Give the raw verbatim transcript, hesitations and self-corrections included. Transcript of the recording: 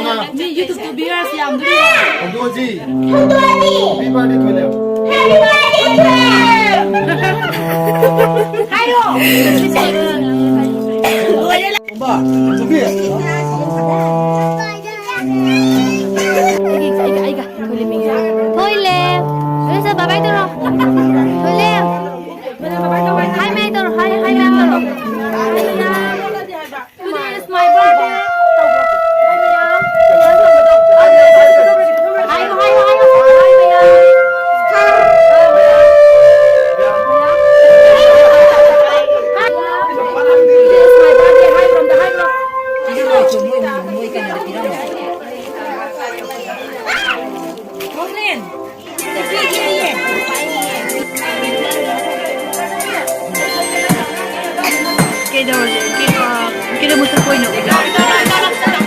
ꯃꯤ YouTube two viewers ꯌꯥꯝꯗꯣꯔꯤꯕ꯫ ꯍꯧꯗꯣꯛꯑꯁꯤ꯫ ꯍꯧꯗꯣꯛꯑꯁꯤ꯫ Happy birthday ꯊꯣꯏꯂꯦꯝ꯫ Happy birthday ꯊꯣꯏꯂꯦꯝ꯫ ꯍꯥꯏꯌꯣ꯫ ꯂꯣꯏꯔꯦ꯫ ꯇꯣꯝꯕ, ꯇꯣꯝꯕꯤ꯫ ꯑꯩꯒ, ꯑꯩꯒ, ꯑꯩꯒ꯫ ꯊꯣꯏꯂꯦꯝ꯫ ꯊꯣꯏꯂꯦꯝ, bye bye ꯇꯧꯔꯣ꯫ ꯊꯣꯏꯂꯦꯝ꯫ Hi ꯃꯌꯥꯏ ꯇꯧꯔꯣ, hi, hi ꯃꯌꯥꯝ ꯇꯧꯔꯣ꯫ Today is my birthday. ꯍꯥꯏꯌꯣ, ꯍꯥꯏꯌꯣ, ꯍꯥꯏꯌꯣ, ꯍꯥꯏꯌꯣ, ꯃꯌꯥꯝ꯫ Today is my birthday. ꯍꯥꯏꯈ꯭ꯔꯣ, ꯑꯝꯇ ꯍꯥꯏꯈ꯭ꯔꯣ꯫ ꯃꯣꯏ, ꯃꯣꯏ ꯀꯩꯅꯣꯗ ꯄꯤꯔꯝꯃꯣ꯫ ꯔꯣꯡꯂꯦꯟ꯫ ꯀꯩꯗꯧꯔꯒꯦ? ꯀꯦꯛ, ꯑ, ꯀꯦꯛ ꯑꯃ ꯆꯠꯄ ꯑꯣꯏꯅ ꯎꯕ꯭ꯔꯥ?